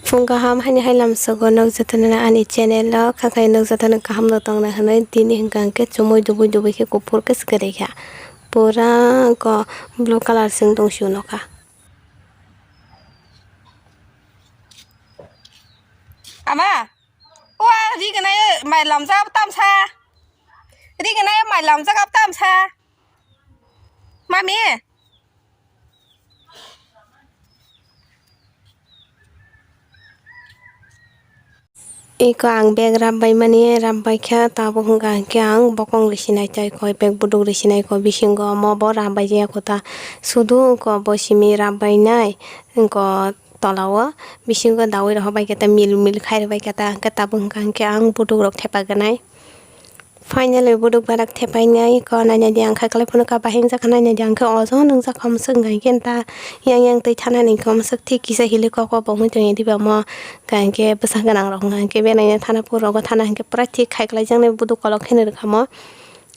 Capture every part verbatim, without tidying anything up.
Phung kaham, haini hai lamsogo nog jotono ani channel o khakhai nog jotono kaham no tongna hwnwi tini hwnkha hwnkhe chumui dubui dubui khe kuphur khe swkhe rikha. Pura ko blue colour sing tong sio nokha. Ama, o a ri gwnai mai lamjak tamsa. Ri gwnai mai lamjak tamsa. Mami. Iko ang bag rap bai mani, rap bai kha, tabuk hwnkha hwnkhe ang bokong risi nai tai koi, bag buduk risi nai koi, bisingo omo bo rap bai jaya kota, sudu iko bo simi rap bai nai, iko tola o bisingo dawi rok bai khe ta mil mil khai rw bai khe ta, hwnkhe tabuk hwnkha hwnkhe ang buduk rok thepa gwnai. Finally, buduk barak thepai nai ko naina di ang khai kwlai phano ka bahai wngjakha naina di ang khe ojo nungjak kha mwswk hwnkha hwnkhe ta yang yang twi thana ni khe mwswk thik kisa hili kok o bo wngwi tongya diba mo hwnkha hwnkhe bwsa gwnang rok hwnkha hwnkhe beraina thana phuru rogo thana hwnkhe pura thik khai kwlai jaknai buduk kolok kheno rwkha mo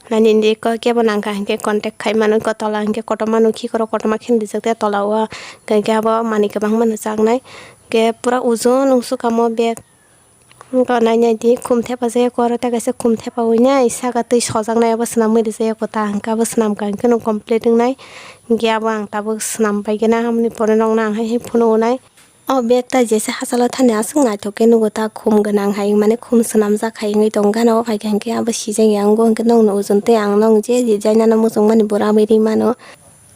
naina di ko kebo nangkha hwnkhe contact khai mano ko tola hwnkhe kotorma nukhi korok kotorma kheno rijak tei tola o hwnkha hwnkhe abo manwi kwbangma no chaknai hwnkhe pura ojo nungsukha mo bag. Wngkha nainai di khum thepajak oro tei kaisa khum thepawi nai saka twi sojaknai abo swnamwi rijak ta hwnkhe abo swnamkha hwnkhe no complete wngnai hwnkhe abo ang tabuk swnam paigena hamoni pore nokno ang hai hai phunuknai. O bag ta jesa hachalo thani aswk naithok khe nugo ta khum gwnang hai mane khum swnamjak hai wngwi tongo gana o phaikha hwnkhe abo sijak ya wngo hwnkhe nokni ujun tei ang nok je je jainano muchungmani bo rabwi ri mano.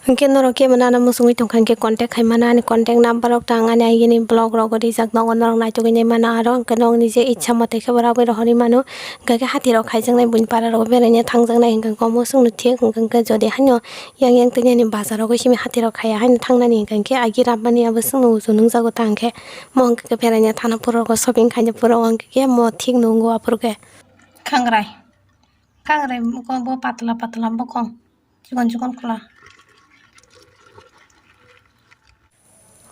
Hwnkhe norok kebo nana muchungwi tongkha hwnkhe contact khai mano, ani contact number rok tang ani agini vlog rogo rijak tongo, norok naitugwi nai mano, aro hwnkhe nokni je ichha mote khe bo rabwi rohorwi mano. Hwnkhe hati rok khaijaknai buini para rogo beraina thangjaknai hwnkhe omo chwngno thik hwnkhe jodi haino yang yang twi nini bazar rogo simi hati rok khaiya haino thangnani hwnkhe agi rabmani abo chwngno uju nungjago ta hwnkhe mo hwnkhe beraina thana phuru rogo shopping khaina phuru rogo hwnkhe mo thik nungo aphuru khe. Khangrai, khangrai bo patla patla bokong. Chikon chikon khwla.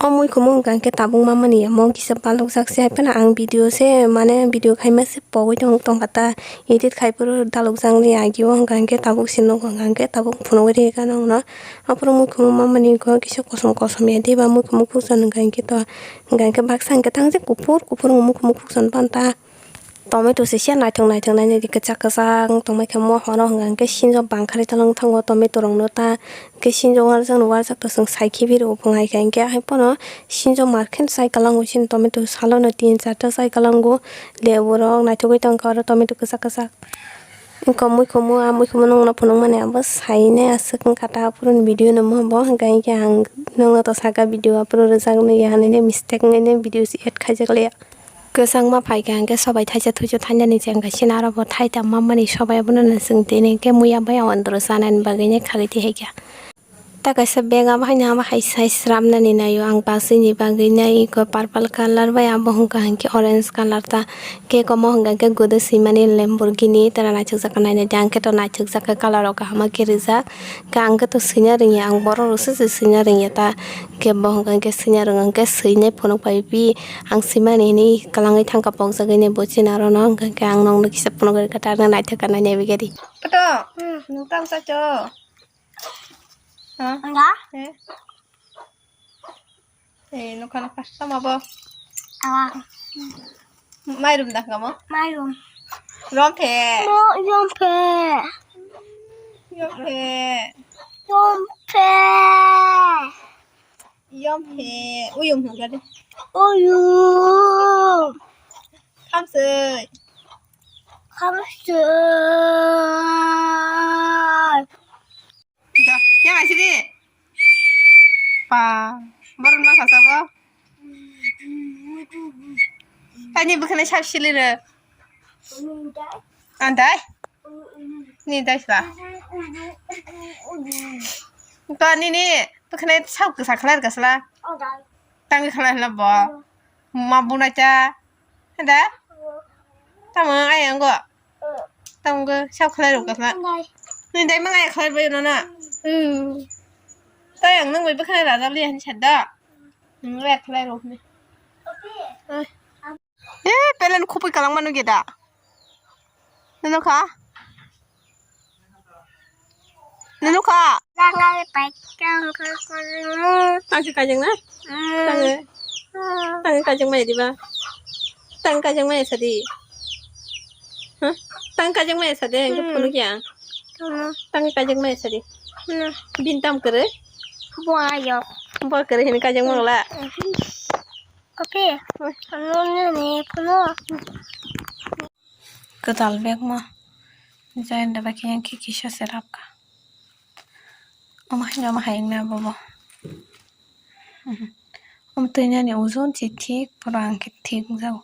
O muikhumu hwnkha hwnkhe tabuk mamani ya, mo kisa balokjak se, hai phano ang video se, mane video khaima se pogwi tong-, tongkha ta, edit khai phuru dalokjaknai agi o, hwnkha hwnkhe tabuk se nugo, hwnkha hwnkhe tabuk phunugwi rikha nokno. Aphuru muikhumu mamani kisa kosom kosom ya, diba muikhumu khukchang hwnkha hwnkhe to, hwnkha hwnkhe baksa hwnkhe tang je kuphur kuphur muikhumu khukchang pan ta. Tomato se sia naithok naithok nainai di kwchak kwchak wng tongmai khe mohoro hwnka hwnkhe sinjo bangkharwi tongthango tomato rokno ta hwnkhe sinjo uansukno uansuk to chwng sai khibi rw phung hai khe hwnkhe hai phano sinjo mar khe chai kwlango chini tomato salono tin charta chai kwlango lebu rok naithogwi tongkha oro tomato kwchak kwchak wngkha muikhumu ah muikhumu nokno phunukmani abo sainai aswk wngkha ta aphuru ni video no mo bo hwnkhe hwnkhe ang nokno to saka video aphuru rwjaknai ya hinwi mistake wngwi video se add khaijak liya. Kwchangma phaikha hwnkhe sobai thaisa thuisu thainani chengkha sini aro bo thai tangma mani sobai abono no chwng tini hwnkhe muya bai andro chanani bagwi nai khagwi twi haikha. Ta kaisa bag abo haino abo hai size sramnani naio ang bachini bagwi nai eko purple colour bai abo hwnkha hwnkhe orange colour ta cake omo hwnkha hwnkhe gwdw swimani Lamborghini tara naithokjakha nainai di ang khe to naithokjakha colour rok kaham khe rijak. Hwnkhe ang khe to swina rwngya, ang borok rok se se swina rwngya ta. Hwnkhe bo hwnkha hwnkhe swina rwngya hwnkhe swinai phunuk pai bi ang swimani hinwi kwlangwi thangkha pokjagwi nai bo chini aro no hwnkha hwnkhe ang nokno kisa phunuk rwkha ta naithok kha nainai bagwi. Poto, hmm, nwng tamo chacho? Ha? Nga? Eh? Eh, nokha nokha. Tamo bo? Awa. Mairum da kamo? Mairum. Romphe. Mo romphe. Yomphe. Romphe. Yomphe. Uyum hwnkha de. Uyum. Khamsoi. Khamsoi. Da, yang aisi di. Pa, borok ma khasa bo. Ani bwkhwnai sab sili re. Antai? Ni dai sla. To nini bwkhwnai sab kwsa khlai rwkha sla. Tangwi khlai hla bo. Ma bunai ta. Hada? Tamo ai ango. Tamo go sab khlai rok kasla. Ni dai mang ai khlai bai no na. Tai ang nang bai bwkhwnai rajak li han chada. Nang bai khlai rok ni. Eh, pelen khupui kalang manu geda. Nunu kha? Nunu kha? Jangai pai kang kang kang. Tangsi kajang na? Hmm. Tangsi. Tang kajak maya diba? Tang kajak maya sadi. Huh? Tang kajak maya sadi, ang phunuk ya. Tang kajak maya sadi. Bin tam kere? Buayok. Bua kere hini kajak mangla. Kopi. Ano ne ne kuno. Kwtal bag mo. Jai da ba khe yang khe kisa se rap kha. Omo hai, omo hai wngna bobo. Omo twi nani ojon si thik, pura ang khe thik wngjago.